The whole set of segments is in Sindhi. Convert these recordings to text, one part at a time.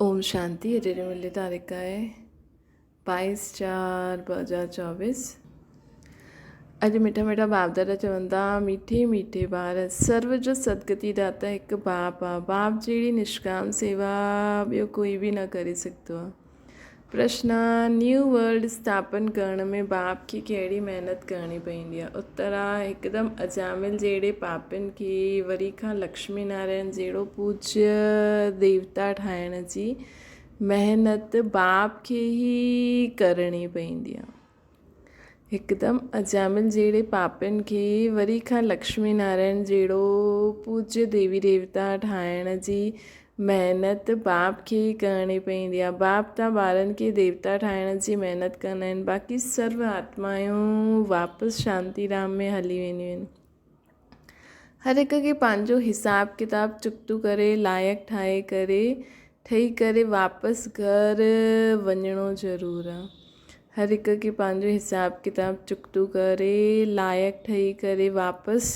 اوم شانتي اڄ ملي تاريخ آهي 22 4 2024 اڄ مٺا مٺا باپ دادا چون ٿا مٺي مٺي ٻار سرو جو سدگتي داتا هڪ باپ آ باپ جهڙي نشڪام سيوا ٻيو ڪوئي به نه ڪري سگهندو آ پرشن، نيو ورلڊ اسٿاپن ڪرڻ ۾ باپ کي ڪهڙي محنت ڪرڻي پوندي آهي؟ اتر، هڪدم اجامل جهڙي پاپين کي وري کان لڪشمي نارائڻ جهڙو پوجيه ديوتا ٺاهڻ جي محنت باپ کي ئي ڪرڻي پوندي آهي. هڪدم اجامل جهڙي پاپين کي وري کان لڪشمي نارائڻ جهڙو پوجيه ديوي ديوتا ٺاهڻ جي محنت باپ کي ئي ڪرڻي پوندي آهي. باپ ته ٻارن کي ديوتا ٺاهڻ جي محنت ڪندا آهن، باقي سرو آتمائون واپس شانتي ڌام ۾ هلي وينديون آهن. هر هڪ کي پنهنجو حساب ڪتاب چڪتو ڪري لائق ٺاهي ڪري ٺهي ڪري واپس گهر وڃڻو ضرور آ. هر هڪ کي پنهنجو حساب ڪتاب چڪتو ڪري لائق ٺهي ڪري واپس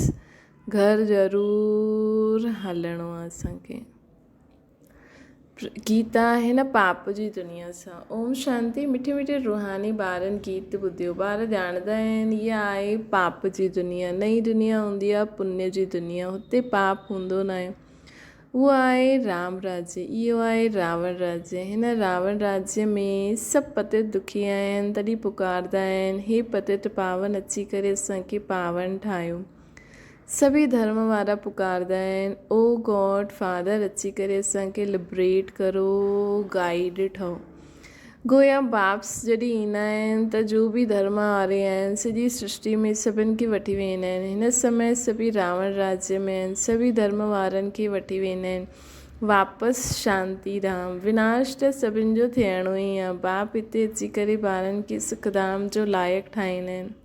گهر ضرور هلڻو آ اسان کي. گيتا هن پاپ جي دنيا سان. اوم شانتي مٺي مٺي روحاني ٻارن گيت ٻڌيو ٻار ڄاڻندا آهن اها آهي پاپ جي دنيا نئين دنيا هوندي آهي پڃ جي دنيا هتي پاپ هوندو ناهي اهو آهي رام راجيه اهو آهي راوڻ راجيه هن راوڻ راجيه ۾ سڀ پتت دکي آهن تڏهن پڪاردا آهن هي پتت پاون اچي ڪري اسان کي پاون ٺاهيو سڀئي ڌرم وارا پڪاردا آهن او گاڊ فادر اچي ڪري اسان کي لبريٽ ڪرو گائيڊ ٺهو گويا باپس جڏهن ايندا آهن ته جو به ڌرم واري آهن سڄي سرشٽي ۾ سڀن کي وٺي ويندا آهن هن سمي سڀئي راوڻ راجيه ۾ آهن سڀئي ڌرم وارن کي وٺي ويندا آهن واپس شانتي ڌام وناش ته سڀن جو ٿيڻو ئي آهي باپ هتي اچي ڪري ٻارن کي سک ڌام جو لائق ٺاهيندا آهن.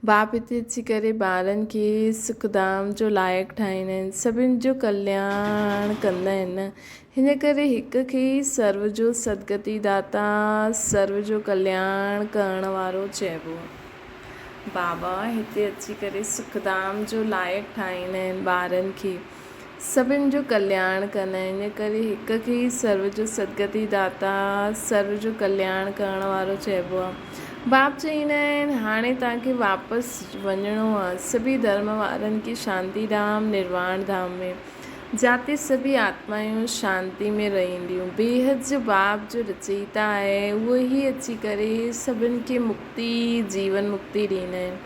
باپ هتي اچي ڪري ٻارن کي سک ڌام جو لائق ٺاهيندا آهن، سڀن جو ڪلياڻ ڪندا آهن. هن ڪري هڪ کي ئي سرو جو سدگتي داتا، سرو جو ڪلياڻ ڪرڻ وارو چئبو. بابا هتي اچي ڪري سک ڌام جو لائق ٺاهيندا آهن ٻارن کي. سڀن جو ڪلياڻ ڪندا آهن، ان ڪري هڪ کي ئي سرو جو سدگتي داتا، سرو جو ڪلياڻ ڪرڻ وارو چئبو آهي. باپ چئيندا آهن، هاڻي توهان کي واپس وڃڻو آهي، سڀئي ڌرم وارن کي شانتي ڌام، نرواڻ ڌام ۾، جاتي سڀئي آتمائون شانتي ۾ رهنديون. بيحد جو باپ جو رچئيتا آهي، اهو ئي اچي ڪري سڀن کي مڪتي، جيون مڪتي ڏيندا آهن.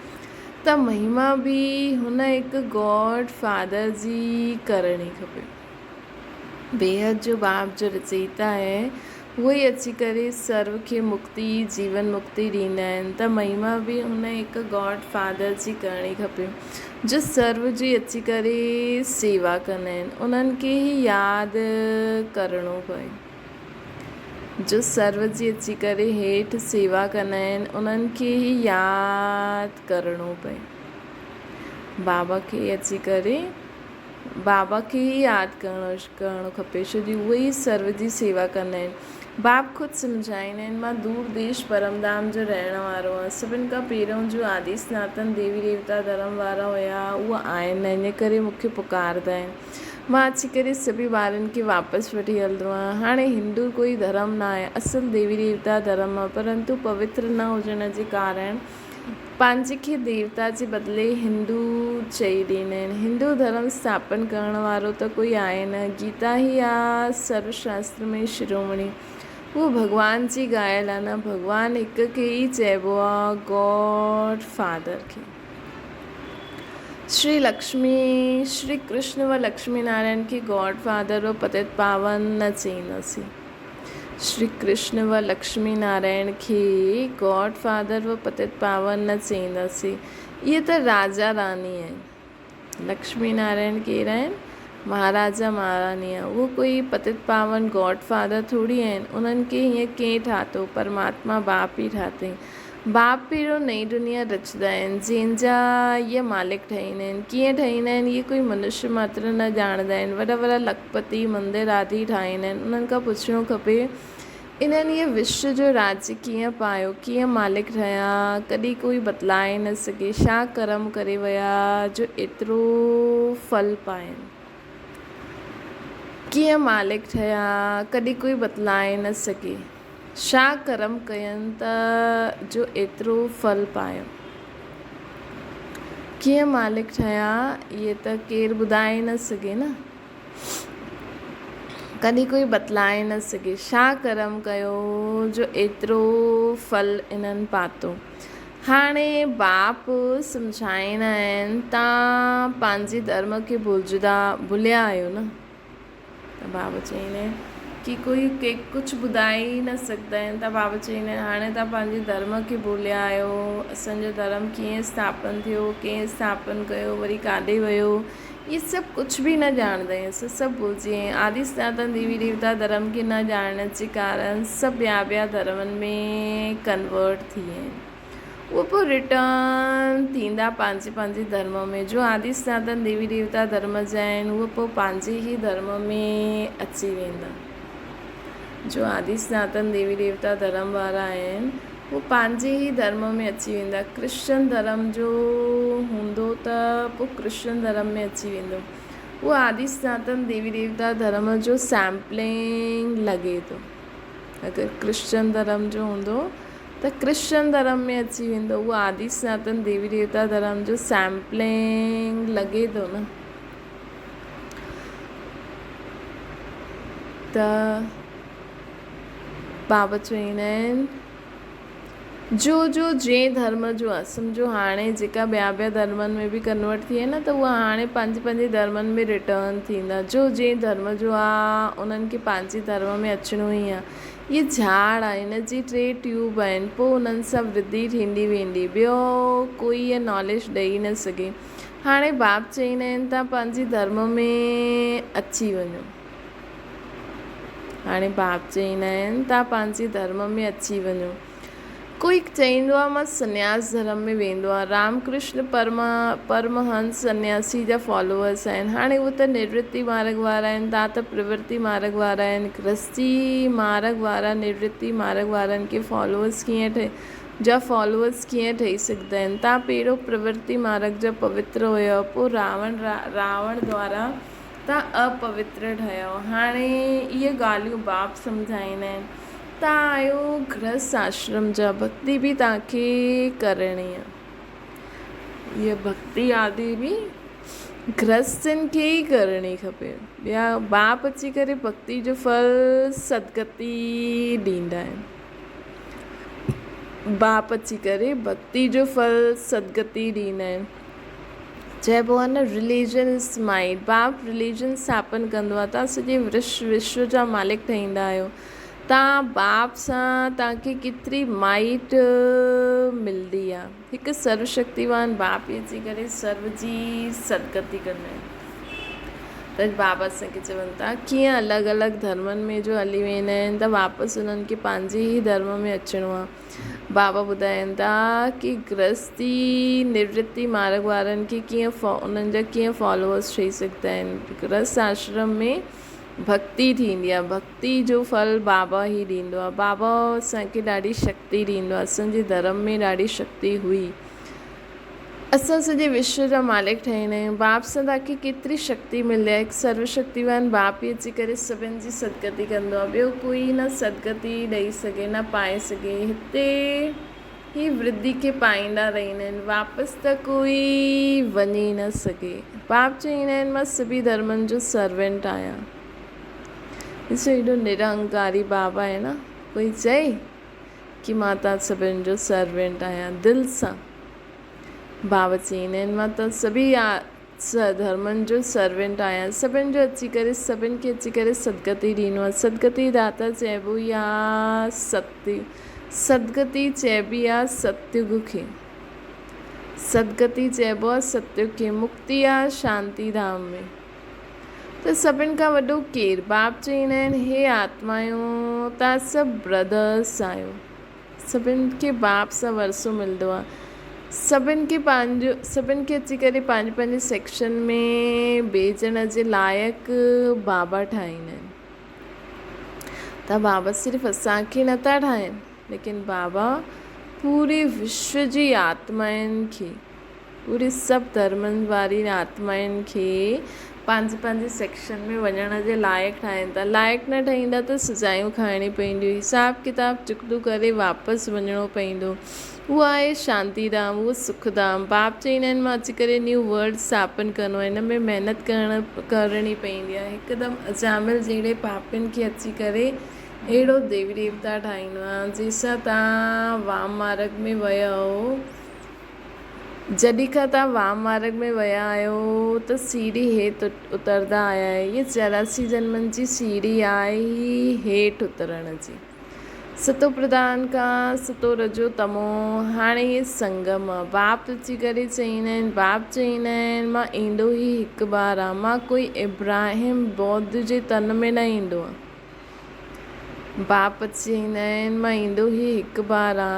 ته مهما به هن هڪ گاڊ فادر جي ڪرڻي کپي. بيحد جو باپ جو رچئيتا آهي، اهو ئي اچي ڪري سرو کي مڪتي، جيون مڪتي ڏيندا آهن ته مهما به هن هڪ گاڊ فادر جي ڪرڻي کپي، جو سرو جي اچي ڪري سيوا ڪندا آهن، انهن کي ئي ياد ڪرڻو پئي. جو سرو جي اچي ڪري هيٺ سيوا ڪندا آهن انهن کي ئي ياد ڪرڻو پئي. بابا کي اچي ڪري بابا کي ئي ياد ڪرڻو ڪرڻو کپي ڇو جو اهي ئي سرو جي سيوا ڪندا آهن. باپ خود سمجهائيندا آهن مان دور ديش پرم ڌام جو رهڻ وارو آهيان. سڀن کان پهريون جو آدي سناتن ديوي ديوتا ڌرم وارا هيا اهي آهن نه ان ڪري مون کي پڪاردا آهن. مان اچي ڪري سڀئي ٻارن کي واپس وٺي هلندو آهيان. هاڻي هندو ڪوئي ڌرم نه آهي، اصل ديوي ديوتا ڌرم آهي، پرنتو پوتر نه هجڻ جي ڪارڻ پنهنجي کي ديوتا جي بدلي هندو چئي ڏيندا آهن. هندو ڌرم اسٿاپن ڪرڻ وارو ته ڪوئي آهي نه، گيتا ئي آهي سرو شاستر ۾ شرومڻي. اهو ڀڳوان جي ڳايل آهي نه، ڀڳوان هڪ کي ئي چئبو آهي گاڊ فادر کي. شري لڪشمي، شري ڪرشن و لڪشمي نارائڻ کي گاڊ فادر و پتيت پاون نه چئينداسين. شري ڪرشن و لڪشمي نارائڻ کي گاڊ فادر و پتيت پاون نه چئينداسين. اهي ته راجا راني آهن. لڪشمي نارائڻ ڪير آهن؟ مهاراجا مهاراڻي آهن. اهو ڪوئي پتيت پاون گاڊ فادر ٿوري آهن. انهن کي هيئن ڪنهن ٺاهتو؟ پرماتما باپ ئي ٺاهتئين. باپ پيرو نئين دنيا رچندا آهن، جنهن جا اهي مالڪ ٺهيندا آهن. ڪيئن ٺهيندا آهن، اهي ڪوئي منشيه ماتر نه ڄاڻندا آهن. وڏا وڏا لکپتي مندر آدي ٺاهيندا آهن. انهن کان پڇڻو کپي، انهن اهي وشو جو راڄ ڪيئن پايو، ڪيئن مالڪ ٺهيا، ڪڏهن ڪوئي بتلائي نه سگهي، ڇا ڪرم ڪري ويا جو ايترو ڦل پائين. ڪيئن مالڪ ٺهيا، ڪڏهن ڪوئي بتلائي نه سگهي. ڇا ڪرم ڪين ته جو ايترو ڦل پايم. ڪيئن مالڪ ٺهيا، اهي ته ڪير ٻڌائي نه سگهي نه. ڪڏهن ڪوئي بتلائي نه سگهي. ڇا ڪرم ڪيو جو ايترو ڦل انهن پاتو. هاڻي باپ سمجهائيندا آهن تان پنهنجي ڌرم کي ڀلجدا ڀليا آهيو نه ته بابا چئيندا آهن ڪي ڪوئي ڪي ڪجهه ٻڌائي ئي نه سگهندا آهن ته بابا چئيندا آهن هاڻي تان پنهنجي ڌرم کي ڀليا آهيو اسان جو ڌرم ڪيئن اسٿاپن ٿيو ڪنهن اسٿاپن ڪيو وري ڪاڏي ويو اهي سڀ ڪجهه به نه ڄاڻندا آهيون اسان سڀ ڀلجي ويا آهيون آدي سناتن ديوي ديوتا ڌرم کي نه ڄاڻڻ جي ڪارڻ سڀ ٻيا ٻيا ڌرمن ۾ ڪنورٽ ٿي ويا آهن اهي پوء ريٽرن ٿيندا پنهنجي پنهنجي ڌرم ۾ جو آدي سناتن ديوي ديوتا ڌرم جا آهن اهي پوء پنهنجي ئي ڌرم ۾ اچي ويندا جو آدي سناتن ديوي ديوتا ڌرم وارا آهن هو پنهنجي ئي ڌرم ۾ اچي ويندا. ڪرسچن ڌرم جو هوندو ته پوء ڪرسچن ڌرم ۾ اچي ويندو. اهو آدي سناتن ديوي ديوتا ڌرم جو سيمپلنگ لڳي ٿو. اگر ڪرسچن ڌرم جو هوندو ته ڪرسچن ڌرم ۾ اچي ويندو. اهو آدي سناتن ديوي ديوتا ڌرم جو سيمپلنگ لڳي ٿو نه. ته بابا چوندا آهن جو جو جنهن ڌرم جو آهي سمجهو هاڻي جيڪا ٻيا ٻيا ڌرمن ۾ به ڪنورٽ ٿي ويا نه ته اها هاڻي پنهنجي پنهنجي ڌرمن ۾ ريٽرن ٿيندا جو جنهن ڌرم جو آهي انهن کي پنهنجي ڌرم ۾ اچڻو ئي آهي اهي جهاڙ آهي هن جي ٽي ٽيوب آهن پوء انهن سان ورڌي ٿيندي ويندي ٻيو ڪوئي اها ناليج ڏئي نه سگهي هاڻي باپ چوندا آهن توهان پنهنجي ڌرم ۾ اچي وڃو. هاڻي باپ چئيندا آهن توهان پنهنجي ڌرم ۾ اچي وڃو. ڪوئي چئيندو آهي مان سنياس ڌرم ۾ ويندو آهيان. رام ڪرشن پرمهنس سنياسي جا فالوورس آهن. هاڻي اهي ته نرورتي مارگ وارا آهن، توهان ته پرورتي مارگ وارا آهن. گرهستي مارگ وارا نرورتي مارگ وارن کي فالوورس ڪيئن ٺهي جا فالوورس ڪيئن ٺهي سگهندا آهن. توهان پهريون پرورتي مارگ جا پوتر هيؤ پوء راوڻ راوڻ دوارا تان اپوتر ٺهيو. هاڻي اهي ڳالهيون باپ سمجهائيندا آهن. تان آهيو گرهست آشرم جا، ڀڳتي به توهان کي ڪرڻي آهي. اها ڀڳتي آدي به گرهستين کي ئي ڪرڻي کپي. ٻيا باپ اچي ڪري ڀڳتي جو ڦل سدگتي ڏيندا آهن. باپ اچي ڪري ڀڳتي جو ڦل سدگتي ڏيندا آهن. چئبو آهي نه رليجن از مائينڊ باپ رليجن اسٿاپن ڪندو آهي توهان سڄي وشو جا مالڪ ٺهيندا آهيو توهان باپ سان توهان کي ڪيتري مائٽ ملندي آهي هڪ سرو شڪتيوان باپ ئي اچي ڪري سرو جي سدگتي ڪندا آهن ته بابا اسان کي چون ٿا ڪيئن الڳ الڳ ڌرمن ۾ جو هلي ويندا آهن ته واپس انهن کي پنهنجي ئي ڌرم ۾ اچڻو آهي بابا ٻڌائين ٿا ڪي گرهستي نورتي مارگ وارن کي ڪيئن انهن جا ڪيئن فالوورس ٺهي سگهندا آهن گرهست آشرم ۾ ڀڳتي ٿيندي آهي ڀڳتي جو ڦل بابا ئي ڏيندو آهي بابا اسان کي ڏاڍي شڪتي ڏيندو آهي اسان جي ڌرم ۾ ڏاڍي شڪتي هئي اسان سڄي وشو جا مالڪ ٺهيندا آهيون. باپ سان توهان کي ڪيتري شڪتي ملي آهي. هڪ سرو شڪتيوان باپ ئي اچي ڪري سڀن جي سدگتي ڪندو آهي. ٻيو ڪوئي نه سدگتي ڏئي سگهي نه پائي سگهي. هتي هي ورڌي کي پائيندا رهندا آهن. واپس ته ڪوئي وڃي نه سگهي. باپ چئيندا آهن مان سڀئي ڌرمن جو سرونٽ آهيان. ڏسو ايڏو نرهنڪاري بابا آهي نه. ڪوئي چئي ڪي مان توهان سڀن جو سرونٽ آهيان دل سان. بابا چئيندا آهن مان ته سڀئي ڌرمن جو سرونٽ آهيان سڀن جو اچي ڪري سڀن کي اچي ڪري سدگتي ڏيندو آهيان سدگتي داتا چئبو ئي آ ستي سدگتي چئبي آ ستيگ کي سدگتي چئبو آ ستيگ کي مڪتي آ شانتي ڌام ۾ ته سڀن کان وڏو ڪير باپ چئيندا آهن هي آتمايون تان سڀ برادرس آهيو سڀن کي باپ سان ورثو ملندو آ. سڀن کي پنهنجو سڀن کي اچي ڪري پنهنجي پنهنجي سيڪشن ۾ ڀيڄڻ جي لائق بابا ٺاهيندا آهن ته بابا صرف اسان کي نٿا ٺاهين ليڪن بابا پوري وشو جي آتمائن کي پوري سڀ ڌرمن وارين آتمائن کي پنهنجي پنهنجي سيڪشن ۾ وڃڻ جي لائق ٺاهين ٿا. لائق نه ٺهيندا ته سزايون کائڻي پونديون. حساب ڪتاب چڪتو ڪري واپس وڃڻو پوندو. اهو آهي شانتي ڌام، اهو سک ڌام. باپ چئيندا آهن مان اچي ڪري نيو ورلڊ اسٿاپن ڪندو آهيان. هن ۾ محنت ڪرڻ ڪرڻي پوندي آهي. هڪدم اجامل جهڙي پاپين کي اچي ڪري اهڙو ديوي ديوتا ٺاهيندو آهيان. جنهن سان توهان وام مارگ ۾ ويا هو. جڏهن کان توهان وام مارگ ۾ ويا آهيو ته سيڙهي هيٺ اترندا آيا آهيو. هيء 84 جنمن جي سيڙهي آهي هيٺ اترڻ جي. ستو پرڌان کان ستو رجو تمو، هاڻي هي سنگم آ. باپ اچي ڪري چئيندا آهن، باپ چئيندا آهن، مان ايندو ئي هڪ بار آ. مان ڪوئي ابراهيم ٻوڌ جي تن ۾ نه ايندو آ. باپ چئيندا آهن، مان ايندو ئي هڪ بار آ.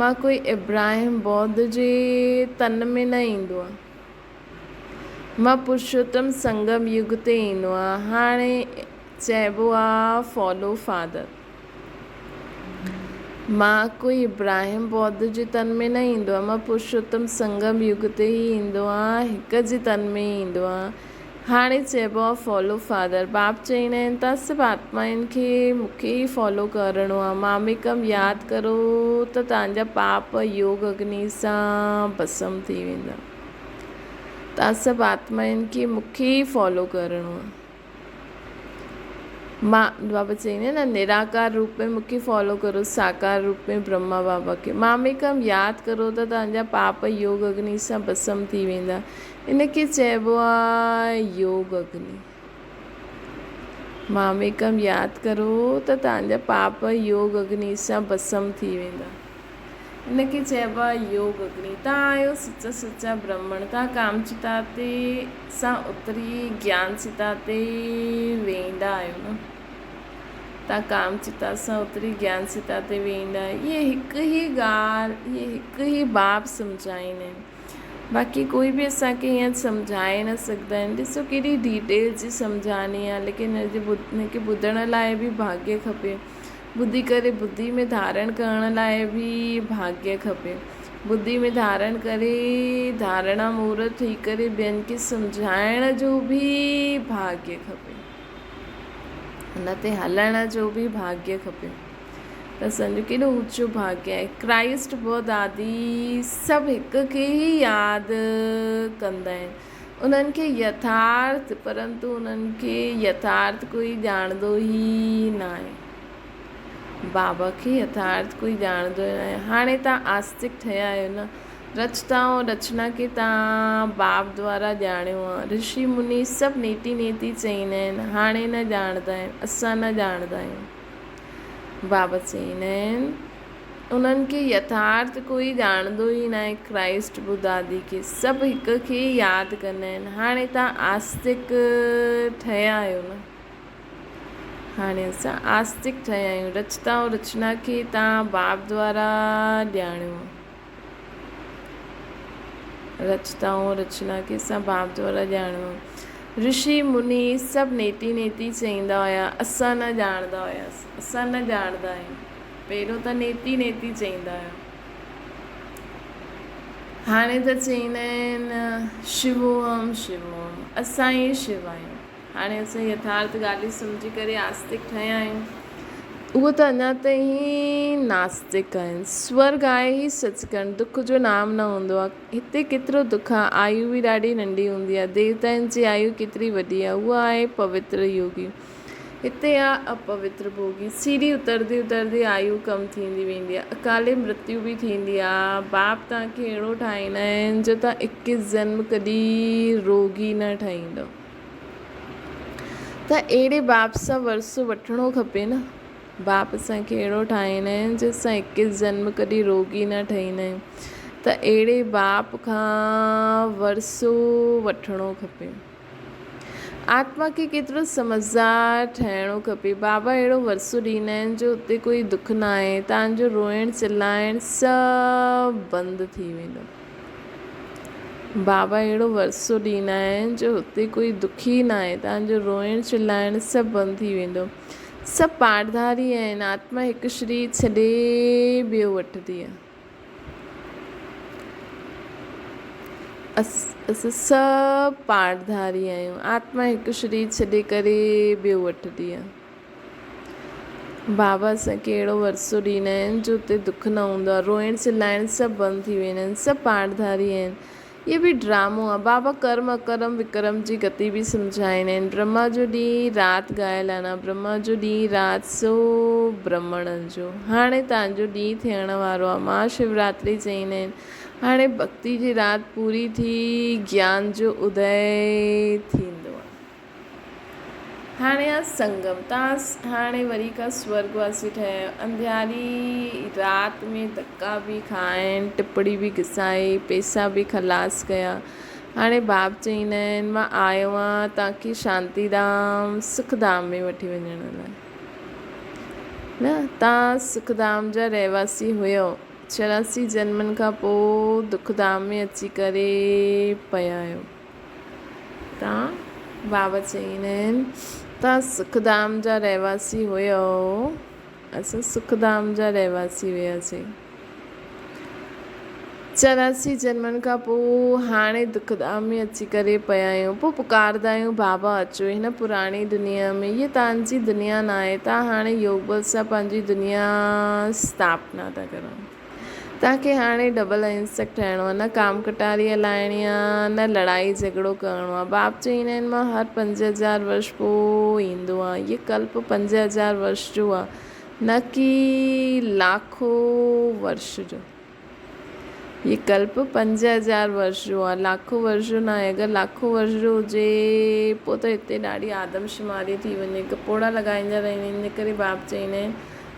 مان ڪوئي ابراهيم ٻوڌ جي تن ۾ نه ايندو آ. مان پرشوتم سنگم يگ تي ايندو آ. هاڻي چئبو آ فالو فادر. مان ڪوئي ابراهيم ٻوڌ جي تن ۾ نه ايندو آ. مان پرشوتم سنگم يگ تي ئي ايندو آ. هڪ جي تن ۾ ئي ايندو آ. هاڻي چئبو آ فالو فادر. باپ چئيندا آهن ته سڀ آتمائن کي مون کي ئي فالو ڪرڻو آ. ماميڪم ياد ڪرو ته توهان جا پاپ يوگ اگني سان ڀسم ٿي ويندا. توهان سڀ آتمائن کي مون کي ئي فالو ڪرڻو آ. مان بابا چئيندا آهن نه نراڪار روپ ۾ مون کي فالو ڪرو ساڪار روپ ۾ برهما بابا کي. ماميڪم ياد ڪرو ته توهان جا پاپ يوگ اگني سان ڀسم ٿي ويندا. ان کي چئبو آ يوگ اگني. ماميڪم ياد ڪرو ته توهان جا پاپ يوگ اگني سان ڀسم ٿي ويندا. ان کي چئبو آ يوگ اگني. توهان آهيو سچا سچا برهمڻ. توهان ڪام چتا تي سان اتري گيان چتا تي ويندا آهيو نه. توهان ڪام چتا سان اتري گيان چتا تي ويندا آهيو. اهي هڪ ئي ڳالهه، اهي هڪ ئي باب سمجهائيندا آهن. باقي ڪوئي به اسان کي ائين سمجهائي نه سگهندا آهن ڏسو ڪيڏي ڊيٽيل جي سمجهاڻي آهي ليڪن هن جي هن کي ٻڌڻ لاء به ڀاڳيه کپي ٻڌي ڪري ٻڌي ۾ ڌارڻ ڪرڻ لاء به ڀاڳيه کپي ٻڌي ۾ ڌارڻ ڪري ڌارڻا مورت ٿي ڪري ٻين کي سمجهائڻ جو به ڀاڳيه کپي هن تي هلڻ جو به ڀاڳيه کپي ته اسان جو ڪيڏو اوچو ڀاڳيه آهي. ڪرائسٽ ٻڌ آدي سڀ هڪ کي ئي ياد ڪندا آهن. انهن کي يٿارٿ پرنتو انهن کي يٿارٿ ڪوئي ڄاڻندو ئي ناهي. بابا کي يٿارٿ ڪوئي ڄاڻندو ئي ناهي. هاڻي توهان آستڪ ٺهيا آهيو نه. رچتا ۽ رچنا کي توهان باب دوارا ڄاڻيو آهي. رشي مني سڀ نيتي نيتي چئيندا آهن. هاڻي نه ڄاڻندا آهيون. اسان نه ڄاڻندا آهيون. بابا چئيندا آهن، انهن کي يٿارٿ ڪوئي ڄاڻندو ئي ناهي، ڪرائسٽ ٻڌ آدي کي سڀ هڪ کي ئي ياد ڪندا آهن، هاڻي توهان آستڪ ٺهيا آهيو نه؟ هاڻي اسان آستڪ ٺهيا آهيون، رچتا ۽ رچنا کي توهان باب دوارا ڄاڻيو. رچتا ۽ رچنا کي اسان باب دوارا ڄاڻيو. رشي مني سڀ نيتي نيتي چئيندا هيا، اسان نه ڄاڻندا هياسين، اسان نه ڄاڻندا آهيون. پهريون ته نيتي نيتي چئيندا هيا. هاڻي ته چئيندا آهن شووهم شووهم، اسان ئي شو آهيون. هاڻي اسان يٿارٿ ڳالهيون سمجهي ڪري آستڪ ٺهيا آهيون. اهو ته اڃا تائين ناستڪ آهن. سورڳ آهي ئي سچکنڊ، دک جو نام نه هوندو آهي. هتي ڪيترو دک آهي، آيو به ڏاڍي ننڍي هوندي آهي. ديوتائن جي آيو ڪيتري وڏي آهي. اها آهي پوتر يوگي. هتي آهي اپوتر ڀوڳي. سيڙهي اترندي اترندي آيو ڪم ٿيندي ويندي آهي. اڪالي مرتيو به ٿيندي آهي. باپ توهان کي اهڙو ٺاهيندا آهن جو توهان اڪيس جنم ڪڏهن روڳي نه ٺهيندؤ. ته اهڙي باپ سان ورثو وٺڻو کپي نه. باپ اسان کي اهڙو ٺاهيندا آهن جو اسان اڪيس جنم ڪڏهن روڳي نه ٺهيندا آهيون ته اهڙي باپ کان ورثو وٺڻو کپي. آتما کي ڪيترو سمجهدار ٺهڻو کپي. بابا اهڙو ورثو ڏيندا آهن جو اتي ڪوئي دک ناهي. تان جو روئڻ چلائڻ سڀ بند ٿي ويندو. بابا اهڙو ورثو ڏيندا آهن جو هتي ڪوئي دکي ناهي، تان جو روئڻ چلائڻ سڀ بند ٿي ويندو. سڀ پاڙڌاري آهن، آتما هڪ شرير ڇڏي ٻيو وٺندي آهي. اسان سڀ پاٺڌاري آهيون. آتما هڪ شرير ڇڏي ڪري ٻيو وٺندي آهي. بابا اسان کي اهڙو ورثو ڏيندا آهن جو اتي دک نه هوندو آهي. روئڻ چلائڻ سڀ بند ٿي ويندا آهن. سڀ پاٺڌاري آهن. اهو به ڊرامو آهي. بابا ڪرم اڪرم وڪرم جي گتي به سمجهائيندا آهن. برهما جو ڏينهن رات ڳايل آهي نه برهما جو ڏينهن رات سو برهمڻن جو. هاڻي توهان جو ڏينهن ٿيڻ وارو آهي. مها شوراتري چئيندا آهن. هاڻي ڀڳتي جي رات پوري ٿي گيان جو ادي ٿيندو آهي. هاڻي آ سنگم، تان هاڻي وري ڪا سورڳ واسي ٺهيا آهيو. انڌياري رات ۾ ڌڪا به کائن، ٽپڙي به گسائي، پيسا به خلاص ڪيا. هاڻي باپ چئيندا آهن، مان آيو آهيان توهان کي شانتي ڌام، سک ڌام ۾ وٺي وڃڻ لاء. نه، توهان سک ڌام جا رهواسي هيؤ. 84 جنمن کان پوء دک ڌام ۾ اچي ڪري پيا آهيو. تان بابا چئيندا آهن، توهان سک ڌام جا رهواسي هيؤ، اسان سک ڌام جا رهواسي هياسين. 84 جنمن کان پوء هاڻي دک ڌام ۾ اچي ڪري پيا آهيون. پوء پڪاردا آهيون، بابا اچو هن پراڻي دنيا ۾، هيء توهان جي دنيا ناهي، توهان هاڻي يوگ بل سان پنهنجي دنيا اسٿاپنا ٿا ڪرو. توهان کي هاڻي ڊبل اهنسڪ ٺهڻو آهي، نه ڪام ڪٽاري هلائڻي آهي، نه لڙائي جهڳڙو ڪرڻو آهي. باپ چئيندا آهن، مان هر 5000 ورش پوء ايندو آهيان. هيء ڪلپ 5000 ورش جو آهي، نه ڪي لاکو ورش جو. هيء ڪلپ 5000 ورش جو آهي، لاکو ورش جو ناهي. اگر لاکو ورش جو هجي، پوء ته هتي ڏاڍي آدمشماري ٿي وڃي، گپوڙا لڳائيندا رهندا آهن. ان ڪري باپ چئيندا آهن،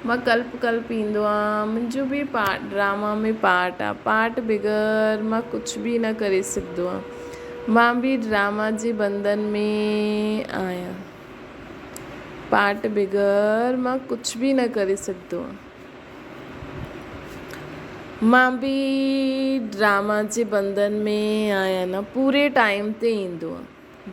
مان ڪلپ ڪلپ ايندو آ منهنجو به پارٽ ڊراما ۾ پارٽ آ پارٽ بغير مان ڪجھ به نه ڪري سگهندو آ مان به ڊراما جي بندن ۾ آهيان پارٽ بغير مان ڪجھ به نه ڪري سگهندو آ مان به ڊراما جي بندن ۾ آهيان نه پوري ٽائيم تي ايندو آ.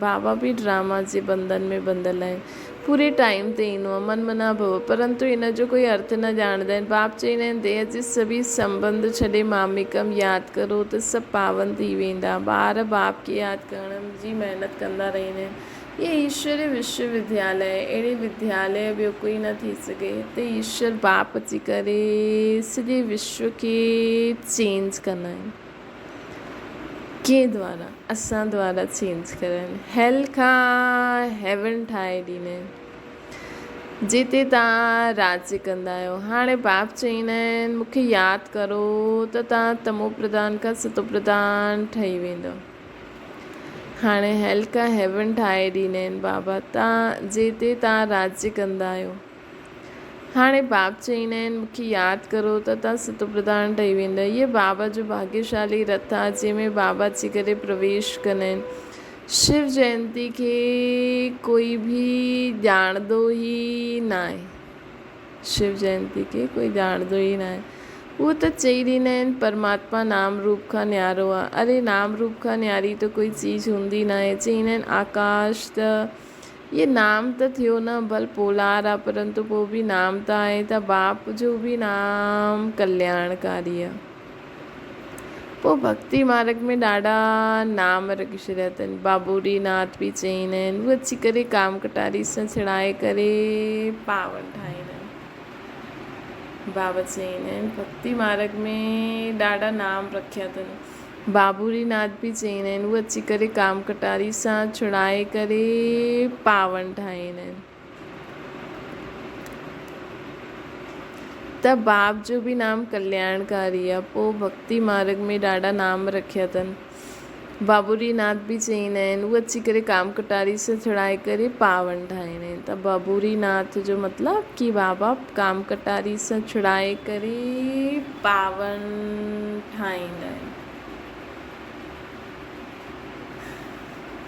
بابا به ڊراما جي بندن ۾ ٻڌل آهن. پوري ٽائيم تي ايندو آهي. من منا ڀو. پرنتو ان جو ڪوئي ارٿ نه ڄاڻندا آهن. باپ چئيندا آهن، ديهه جي سڀيئي سنٻنڌ ڇڏي ماميڪم ياد ڪرو ته سڀ پاون ٿي ويندا. ٻار باپ کي ياد ڪرڻ جي محنت ڪندا رهندا آهن. هيء ايشوري وشو ودياليه آهي. اهڙي ودياليه ٻيو ڪوئي نه ٿي سگهي. هتي ايشور باپ اچي ڪري سڄي وشو کي چينج ڪندا آهن. ڪنهن دوارا؟ اسان دوارا چينج ڪرڻ. هيل کان هيون ٺاهي ڏيندا آهن. جتي توهان راڄ ڪندا آهيو. هاڻي باپ چئيندا آهن مون کي ياد ڪرو ته توهان تمو پرڌان کان ستو پرڌان ٺهي ويندؤ. هاڻي هيل کان هيون ٺاهي ڏيندا آهن بابا توهان جتي توهان راڄ ڪندا آهيو. هاڻي باب چئيندا آهن، مون کي ياد ڪرو ته تان ستوپرڌان ٺهي ويندؤ. هيء بابا جو ڀاڳيشالي رٿ آهي، جنهن ۾ بابا اچي ڪري پرويش ڪندا آهن. شو جينتي کي ڪوئي به ڄاڻندو ئي ناهي. شو جينتي کي ڪوئي ڄاڻندو ئي ناهي. هو ته چئي ڏيندا آهن، پرماتما نام روپ کان نيارو آهي. اري نام روپ کان نياري ته ڪوئي چيز هوندي ناهي. چئيندا آهن، آڪاش ته هي نام ته ٿيو نه، ڀل پولار آ، پرنتو پوء به نام ته آهي ته باپ جو به نام ڪلياڻڪاري آ. پوء ڀڳتي مارڳ ۾ ڏاڍا نام رکي ڇڏيا اٿن. بابوري ناٿ به چئيندا آهن. هو اچي ڪري ڪام ڪٽاري سان ڇڙائي ڪري پاون ٺاهيندا آهن. بابا چئيندا آهن ڀڳتي مارڳ ۾ ڏاڍا نام رکيا اٿن. بابوري ناٿ به چئيندا آهن. هو اچي ڪري ڪام ڪٽاري سان ڇڙائي ڪري پاون ٺاهيندا آهن. ته باب جو به نام ڪلياڻڪاري آهي. پوء ڀڳتي مارڳ ۾ ڏاڍا نام رکيا اٿن. بابوري ناٿ به چئيندا آهن. هو اچي ڪري ڪام ڪٽاري سان ڇڙائي ڪري پاون ٺاهيندا آهن. ته بابوري ناٿ جو مطلب ڪي بابا ڪام ڪٽاري سان ڇڙائي ڪري پاون ٺاهيندا آهن.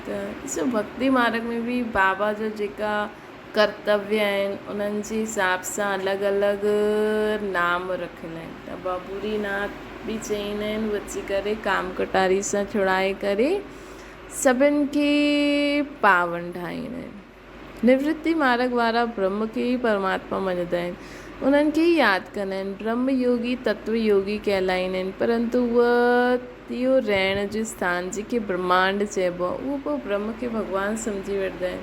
ته ڏسو ڀڳتي مارڳ ۾ به بابا جا جيڪا ڪرتويه آهن انهن جي حساب سان الڳ الڳ نام رکيل آهن ته بابوري ناٿ به چئيندا آهن هو اچي ڪري ڪام ڪٽاري سان ڇڙائي ڪري سڀن کي پاون ٺاهيندا آهن. نورتي مارڳ وارا برهم کي ئي پرماتما مڃندا آهن. انهن کي ئي ياد ڪندا آهن. برهم يوگي تتو يوگي ڪهلائيندا آهن. پرنتو اهو اهو رهڻ جو اسٿان جنهن کي برهمانڊ چئبو آهي اهو به برهم کي ڀڳوان سمجهي وٺندا آهن.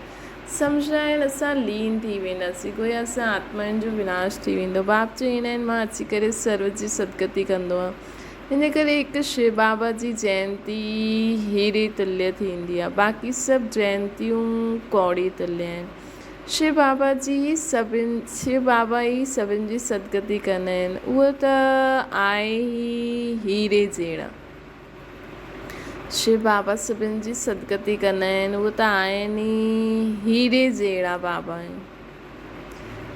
سمجهندا آهن اسان لين ٿي وينداسين گويا اسان آتمائن جو وناش ٿي ويندو. باپ چئيندا آهن مان اچي ڪري سرو جي سدگتي ڪندو آهيان. ان ڪري هڪ شو بابا جي جينتي هيري تليه ٿيندي آهي باقي سڀ جينتيون ڪوڙي تليه آهن. شو بابا جي ئي سڀن شو بابا ئي سڀن جي سدگتي ڪندا آهن اهو ته آهي ئي هيري جهڙا. شو بابا سڀن جي سدگتي ڪندا آهن اهو ته آهن ئي هيري جهڙا بابا آهن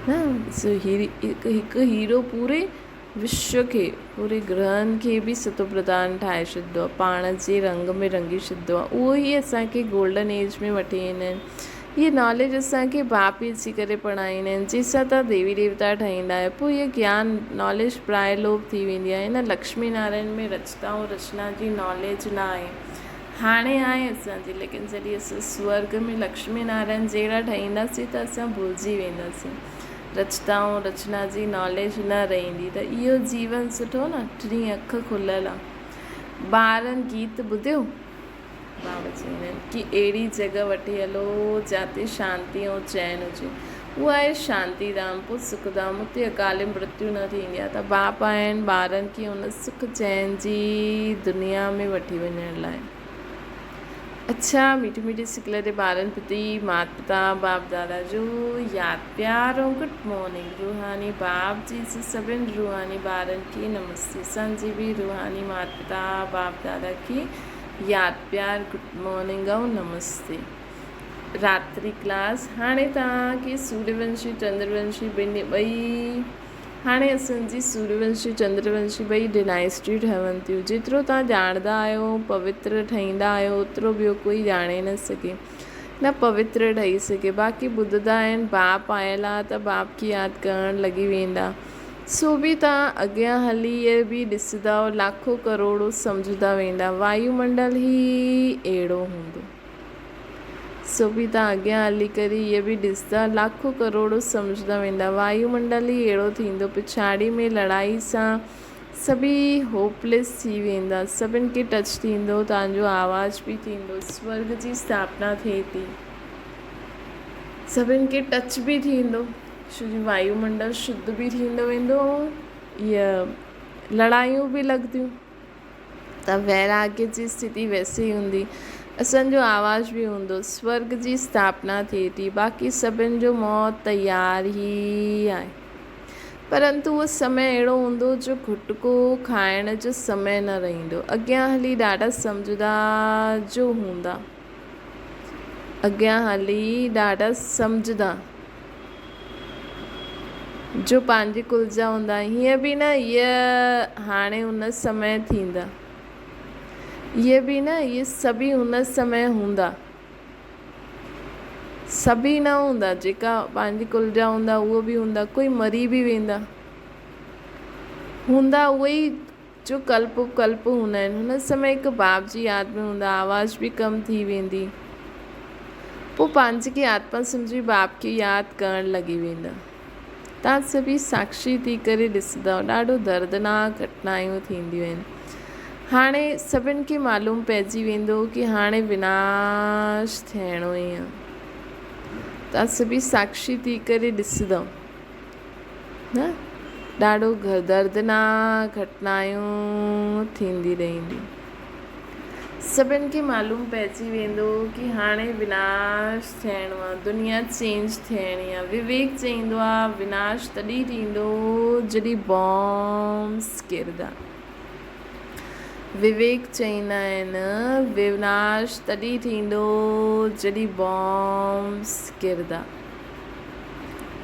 نه ڏسو هيري هڪ هيرو پوري وشو کي، پوري گرهن کي به ستو پرڌان ٺاهي ڇڏندو آهي، پاڻ جي رنگ ۾ رڱي ڇڏندو آهي. اهو ئي اسان کي گولڊن ايج ۾ وٺي ايندا آهن. هيء ناليج اسان کي باپ ئي اچي ڪري پڙهائيندا آهن، جنهن سان توهان ديوي ديوتا ٺهيندا آهيو. پوء هيء گيان، ناليج، پرائي لوپ ٿي ويندي آهي. هن لڪشمي نارائڻ ۾ رچتا ۽ رچنا جي ناليج نه آهي. هاڻي آهي اسان جي، ليڪن جڏهن اسان سورڳ ۾ لڪشمي نارائڻ جهڙا ٺهينداسين ته اسان ڀلجي وينداسين. رچتا ۽ رچنا جي ناليج نه رهندي ته اهو جيون سٺو نه ٽين اک کليل آ. ٻارن گيت ٻڌيو؟ بابا چئيندا آهن ڪي اهڙي جڳهه وٺي هلو جاتي شانتي ۽ چين هجي. اهو آهي شانتي ڌام پوء سک ڌام اتي اڪالي مرتيو نه ٿيندي آ ته باپ آهن ٻارن کي ان سک چين جي دنيا ۾ وٺي وڃڻ لاء. اڇا ميٺي ميٺي سڪل تي ٻارن پتي مات پتا باپ دادا جو ياد پيار ۽ گڊ مارننگ روحاني باپ جي سي سڀن روحاني ٻارن کي نمستي اسان جي به روحاني مات پتا باپ دادا کي ياد پيار گڊ مارننگ ۽ نمستي راتري ڪلاس هاڻي توهان کي سوريونشي چندرونشي ٻنهي ٻئي هاڻي اسان جي سوريونشي چندرونشي ٻئي ڊنائسٽيون ٺهن ٿيون. جيترو توهان ڄاڻندا آهيو، پوتر ٺهيندا آهيو، اوترو ٻيو ڪوئي ڄاڻي نه سگهي، نه پوتر ٺهي سگهي. باقي ٻڌندا آهن، باپ آيل آ ته باپ کي ياد ڪرڻ لڳي ويندا. سو به توهان اڳيان هلي اهي به ڏسندؤ، لاکو ڪروڙو سمجهندا ويندا. وايو منڊل ئي اهڙو هوندو. سو به تان اڳيان هلي ڪري اهي به ڏسندا، لاکون ڪروڙون سمجهندا ويندا. وايو منڊل ئي اهڙو ٿيندو، پڇاڙي ۾ لڙائي سان سڀئي هوپليس ٿي ويندا. سڀن کي ٽچ ٿيندو، تان جو آواز به ٿيندو، سورڳ جي اسٿاپنا ٿئي ٿي. سڀن کي ٽچ به ٿيندو، ڇو جو وايو منڊل شڌ به ٿيندو ويندو ۽ اهي لڙايون به لڳنديون. ته ويراڳ جي اسٿتي ويسي ئي هوندي. اسان جو آواز به هوندو. سورڳ جي اسٿاپنا ٿئي ٿي. باقي سڀن جو موت تيار ئي آهي. پرنتو اهو سمي اهڙو هوندو جو گهٽڪو کائڻ جو سمي نه رهندو. اڳيان هلي ڏاڍا سمجهدار جو هوندا. اڳيان هلي ڏاڍا سمجهدا جو پنهنجي ڪل جا هوندا. هيئن به نه اهي هاڻي ان سمي ٿيندا. اهي به نه اهي سڀئي ان سمي هوندا. سڀئي نه هوندا جيڪا پنهنجي ڪل جا هوندا اهو به هوندا ڪوئي مري به ويندا. هوندا اهي ئي جو ڪلپ اپڪلپ هوندا آهن. هن سمي هڪ باپ جي ياد ۾ هوندا، آواز به ڪم ٿي ويندي. پوء پنهنجي کي آتما سمجهي باپ کي ياد ڪرڻ لڳي ويندا. توهان سڀيئي ساکشي ٿي ڪري ڏسندؤ، ڏاڍو دردناڪ گهٽنايون ٿينديون آهن. هاڻي سڀن کي معلوم پئجي ويندو ڪي هاڻي وناش ٿيڻو ئي آهي. توهان سڀيئي ساکشي ٿي ڪري ڏسندؤ. نه ڏاڍو دردناڪ گهٽنايون ٿيندي رهنديون. سڀن کي معلوم پئجي ويندو ڪي هاڻي وناش ٿيڻو آ، دنيا چينج ٿيڻي آ. وويڪ چئيندو آ وناش تڏهن ٿيندو جڏهن بامس ڪردا. وويڪ چئيندا آهن وناش تڏهن ٿيندو جڏهن بامس ڪردا.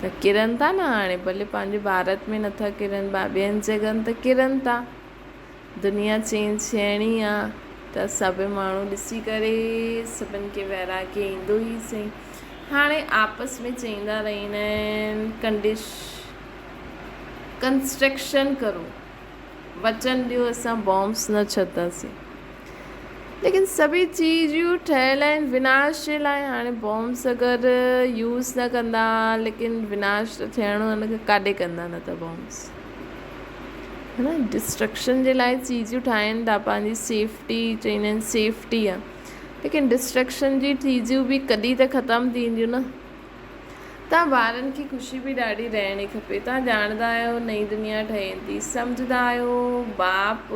ته ڪرن ٿا نه هاڻي ڀلي پنهنجي ڀارت ۾ نٿا ڪرن ٻين جڳهن ته ڪرن ٿا دنيا چينج ٿيڻي آ ته سڀ ماڻهو ڏسي ڪري سڀن کي ويراڳي ايندو ئي سهي هاڻي آپس ۾ چئيندا رهندا آهن ڪنڊش ڪنسٽرڪشن ڪرو وچن ڏيو اسان بامس نه ڇڏنداسين. ليڪن سڀئي چيزيون ٺهيل آهن وناش جي لاء هاڻي بامس اگر يوز نه ڪندا ليڪن وناش ته ٿيڻو ان کي ڪاڏي ڪندا نه ته بامس ہے نا ڊسٽرڪشن جي لاء چيزيون ٺاهين ٿا پنهنجي سيفٽي چئيندا آهن سيفٽي آهي ليڪن ڊسٽرڪشن جي چيزيون به ڪڏهن ته ختم ٿينديون نه تان ٻارن کي خوشي به ڏاڍي رهڻي کپي. تان ڄاڻندا آهيو نئين دنيا ٺهي ٿي. سمجهندا آهيو باپ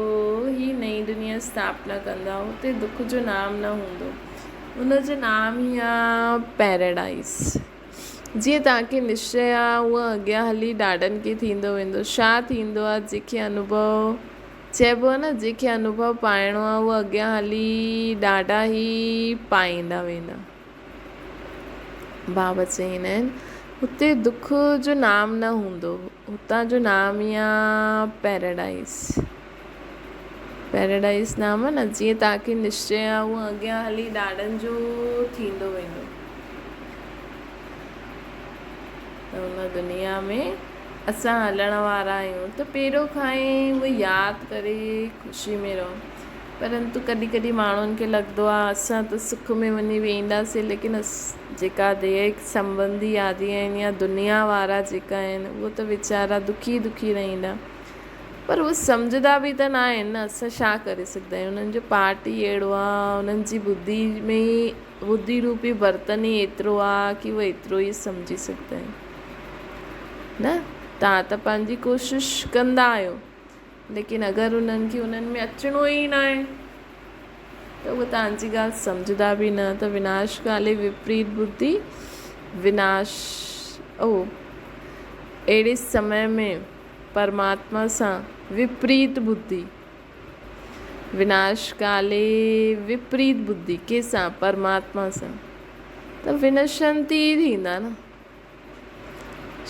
هي نئين دنيا اسٿاپنا ڪندا. اتي دک جو نام نه هوندو. ان جو نام ئي آ پيراڊائيز. جيئن توهان کي نشچي آ اونئن اڳيان هلي ڏاڏن کي ٿيندو ويندو. ڇا ٿيندو آ جنهن کي انوڀو چئبو آ نه جنهن کي انوڀو پائڻو آ اهو اڳيان هلي ڏاڍا ئي پائيندا ويندا. بابا چئيندا آهن، هتي دک جو نام نه هوندو، هتان جو نام ئي آ پيراڊائيز. پيراڊائيز نام آ نه، جيئن توهان کي نشچي آ اهو اڳيان هلي ڏاڏن جو ٿيندو ويندو. ته هن دنيا ۾ اسان هلڻ وارا آهيون ته پهريون کان ئي اهو ياد ڪري خوشي ۾ رهو. پرنتو ڪڏهن ڪڏهن ماڻهن کي لڳندو آهي اسان ته سک ۾ وڃي ويهنداسين ليڪن جيڪا ديهڪ سنٻنڌي آدي آهن يا دنيا وارا جيڪا آهن اهي ته ويچارا دکي دکي رهندا پر اهي سمجهندا به ته نه آهن نه اسان ڇا ڪري سگهندا آهيون انهن جو پارٽ ئي اهڙو آهي انهن جي ٻڌي ۾ ئي ٻڌي روپي برتن ئي ايترو آهي ڪي اهي ايترو ئي سمجهي سگهندا آهن نه توهان ته پنهنجي ڪوشش ڪندا آهيو ليڪن اگر انهن کي انهن ۾ اچڻو ئي ناهي ته اهي توهان جي ڳالهه سمجهندا به نه ته وناش ڪالي وپريت ٻڌي وناش او اهڙي سمي ۾ پرماتما سان وپريت ٻڌي وناش ڪالي وپريت ٻڌي ڪنهن سان پرماتما سان ته ونشنتي ئي ٿيندا نه.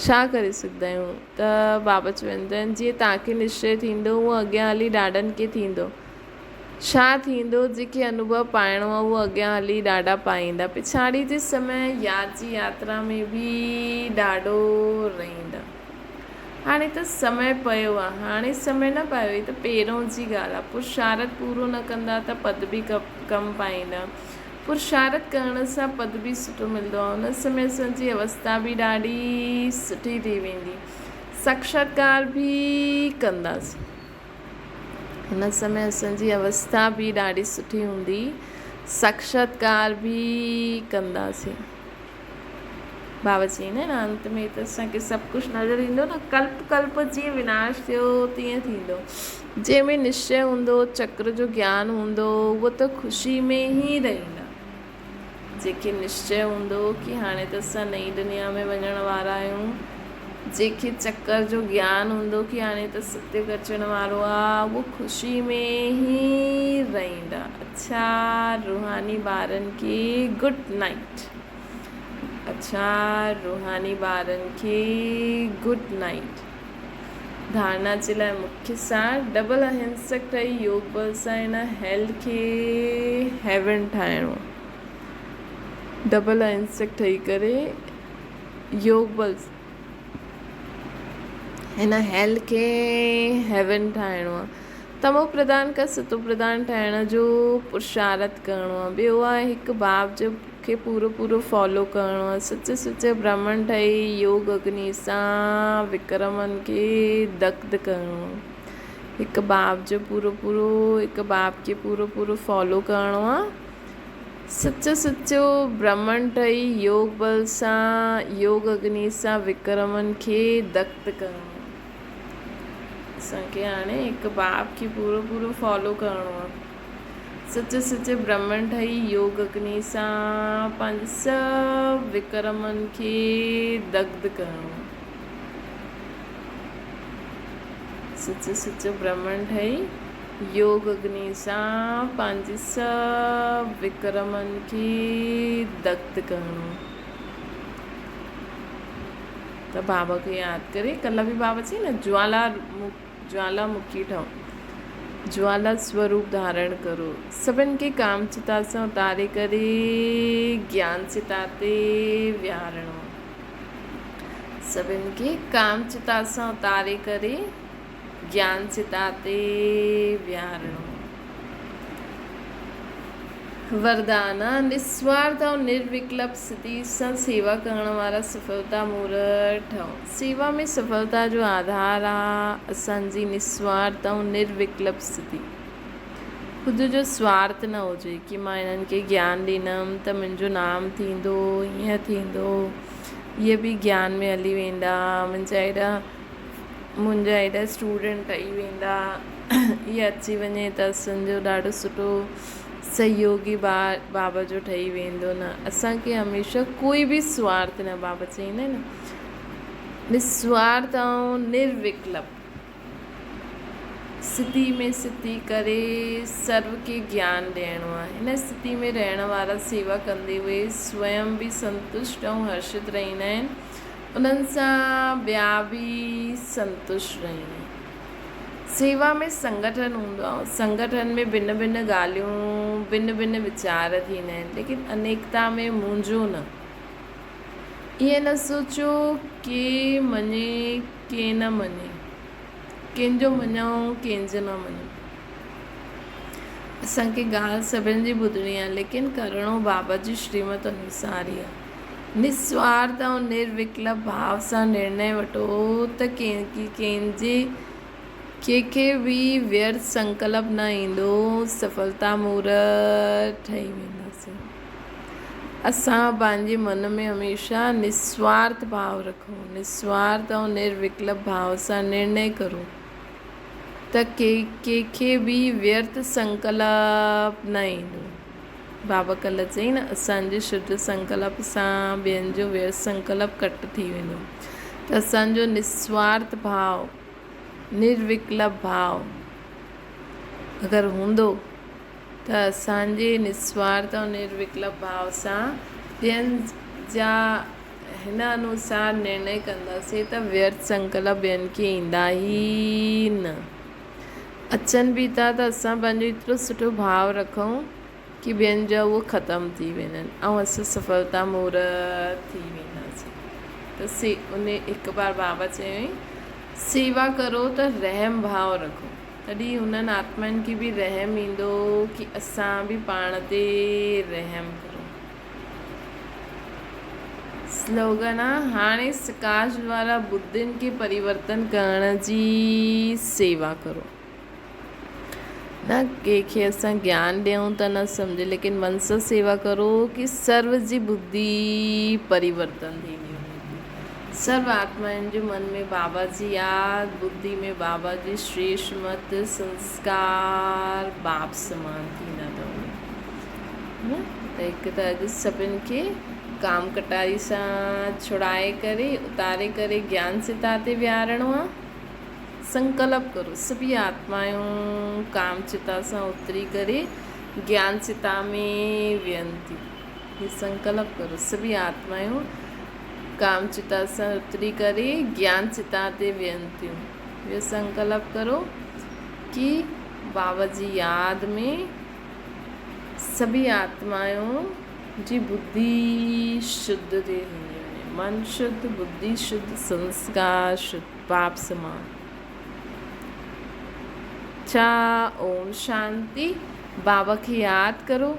ڇا ڪري سگهندا آهيون ته بابا چوندا آهن جيئن توهان کي نشچي ٿيندو اونئن اڳيان هلي ڏاڏن کي ٿيندو. ڇا ٿيندو جنهن کي انوڀو پائڻو آهي اهو اڳيان هلي ڏاڏا پائيندا. پڇاڙي جي سمي ياد جي ياترا ۾ به ڏاڍو رهندا. هاڻي ته سمي پيو آهي. هاڻي سمي نه پيو هي ته پهريون جي ڳالهه آهي. پرشارٿ پورو نه ڪندا ته پد به ڪم پائيندا. پرشارٿ ڪرڻ سان پد به سٺو ملندو آهي. ان سمي اسان جي اوستا به ڏاڍي سٺي ٿي ويندي. ساڪشاتڪار به ڪنداسين. ان سمي اسان جي اوستا به ڏاڍي سٺي هوندي. ساڪشاتڪار به ڪنداسين. بابا چئيندا آهن انت ۾ ته اسان کي سڀ ڪجهه نظر ايندو نه ڪلپ ڪلپ جيئن وناش ٿيو تيئن ٿيندو. جنهن ۾ نشچي هوندو، چڪر جو گيان هوندو، اهو ته خوشي ۾ ئي رهندا. جنهن کي نشچي هوندو ڪي هاڻي ته اسان نئين دنيا ۾ وڃڻ وارا آهيون، جنهن کي چڪر جو گيان هوندو ڪي هاڻي ته ستيگ اچڻ وارو آ، اهو خوشي ۾ ئي رهندا. اڇا روحاني ٻارن کي گڊ نائيٽ. اڇا روحاني ٻارن کي گڊ نائيٽ. ڌارنا جي لاء مکيه سار ڊبل اهنسڪ ٺهي يوگ بل سان هن هيل کي هيون ٺاهڻو ڊبل اهنسڪ ٺهي ڪري يوگ بل هن هيل کي هيون ٺاهڻو آهي تمو پرڌان کان ستو پرڌان ٺهڻ جو پرشارٿ ڪرڻو آهي ٻيو آهي هڪ باب جو کي پورو پورو فالو ڪرڻو آهي. سچ سچ برهمڻ ٺهي يوگ اگني سان وڪرمن کي دگڌ ڪرڻو آهي. هڪ باب جو پورو پورو هڪ باب کي پورو پورو فالو ڪرڻو آهي. سچ سچو برهمڻ ٺهي يوگ بل سان يوگ اگني سان وڪرمن کي دگڌ ڪرڻو آهي. اسان کي هاڻي هڪ باب کي پورو پورو فالو ڪرڻو آهي. سچ سچ برهمڻ ٺهي يوگ اگني سان پنهنجي سڀ وڪرمن کي دگڌ ڪرڻو. سچ سچ برهمڻ ٺهي يوگ اگني سان پنهنجي سڀ وڪرمن کي دگڌ ڪرڻو. ته بابا کي ياد ڪري ڪلهه به بابا چئي نه جوالا جوالا مکي ٺهو، جوالا سوروپ ڌارڻ ڪرو، سڀن کي ڪام چتا سان اتاري ڪري گيان چتا تي ويهارڻو. سڀن کي ڪام چتا سان اتاري ڪري گيان چتا تي ويهارڻو. وردان، نسوارٿ ۽ نروڪلپ سٿي سان سيوا ڪرڻ وارا سڦلتا مورهه ٺهو. سيوا ۾ سڦلتا جو آڌار آ اسان جي نسوارٿ ۽ نروڪلپ سٿي. خود جو سوارٿ نه هجي ڪي مان هنن کي گيان ڏيندم ته منهنجو نام ٿيندو، هيئن ٿيندو، اهي به گيان ۾ هلي ويندا، منهنجا ايڏا منهنجا ايڏا اسٽوڊنٽ ٺهي ويندا، اهي اچي وڃي ته اسان جو ڏاڍو سٺو سهيوگي ٻار بابا جو ٺهي ويندو نه اسان کي هميشه ڪوئي به سوارٿ نه بابا چئيندا آهن نه نسوارٿ ۽ نروڪلپ سٿي ۾ سٿي ڪري سرو کي گيان ڏيڻو آهي هن سٿي ۾ رهڻ وارا سيوا ڪندي اهي سويم به سنتشٽ ۽ هرشت رهندا آهن انهن سان ٻيا به سنتشٽ رهندا آهن. سيوا ۾ سنگٺن هوندو آهي. سنگٺن ۾ ڀن ڀن ڳالهيون، ڀن ڀن ويچار ٿيندا آهن، ليڪن انيڪتا ۾ منهنجو نه. ائين نه سوچيو ڪي مڃي ڪي نه مڃي، ڪنهن جو مڃون ڪنهن جو نه مڃون. اسان کي ڳالهه سڀن جي ٻڌڻي آهي، ليڪن ڪرڻو بابا جي شريمت انوسار ئي آهي. نسوارٿ ۽ نروڪلپ ڀاو سان نرڻي وٺو ته ڪنهن جي ڪنهن کي به ويرٿ سنڪلپ نه ايندو، سڦلتا مورت ٺهي وينداسين. اسان پنهنجي من ۾ هميشه نسوارٿ ڀاو رکون، نسوارٿ ۽ نروڪلپ ڀاو سان نرڻي ڪرون ته ڪنهن کي به ويرٿ سنڪلپ نه ايندو. بابا ڪلهه چيائين نه اسان جي شڌ سنڪلپ سان ٻين جو ويرٿ سنڪلپ ڪٽ ٿي ويندو ته اسان جو نسوارٿ ڀاو، نروڪلپ ڀاو اگر هوندو ته اسان جي نسوارٿ ۽ نروڪلپ ڀاو سان ٻين جا هن انوسار نرڻي ڪنداسين ته ويرٿ سنڪلپ ٻين کي ايندا ئي نه. اچن به ٿا ته اسان پنهنجو ايترو سٺو ڀاو رکون ڪي ٻين جا اهو ختم ٿي وڃن ۽ اسان سڦلتا مورت ٿي وينداسين ته سي ان هڪ بار بابا چيائين سيوا ڪرو ته رحم ڀاو رکو تڏهن انهن آتمائن کي به رحم ايندو ڪي اسان به پاڻ تي رحم ڪرون. سلوگن آ، هاڻي سڪاش دوارا ٻڌين کي پريورتن ڪرڻ جي سيوا ڪرو. نه ڪنهن کي اسان گيان ڏيون ته نه سمجهي ليڪن من سان سيوا ڪرو ڪي سرو جي ٻڌي پريورتن ٿيندي وڃي ٿي. سرو آتمائن جي من ۾ بابا جي ياد، ٻڌي ۾ بابا جي شريشٽ مت، سنسڪار باپ سمان ٿيندا ٿا وڃن. نه ته هڪ ته اڄ سڀن کي ڪام ڪٽاري سان ڇڙائي ڪري اتاري ڪري گيان چتا تي ويهارڻو آ. سنڪلپ ڪرو سڀئي آتمايون ڪام چتا سان اتري ڪري گيان چتا ۾ ويهن ٿيون. هي سنڪلپ ڪرو سڀئي آتمايون ڪام چتا سان اتري ڪري گيان چتا تي ويهن ٿيون. اهو سنڪلپ ڪرو ڪي بابا جي ياد ۾ سڀئي آتمائون جي ٻڌي شڌ ٿي ٿيندي وڃي. من شڌ، ٻڌي شڌ، سنسڪار شڌ، پاپ سمان. ڇا اوم شانتي. بابا کي ياد ڪرو.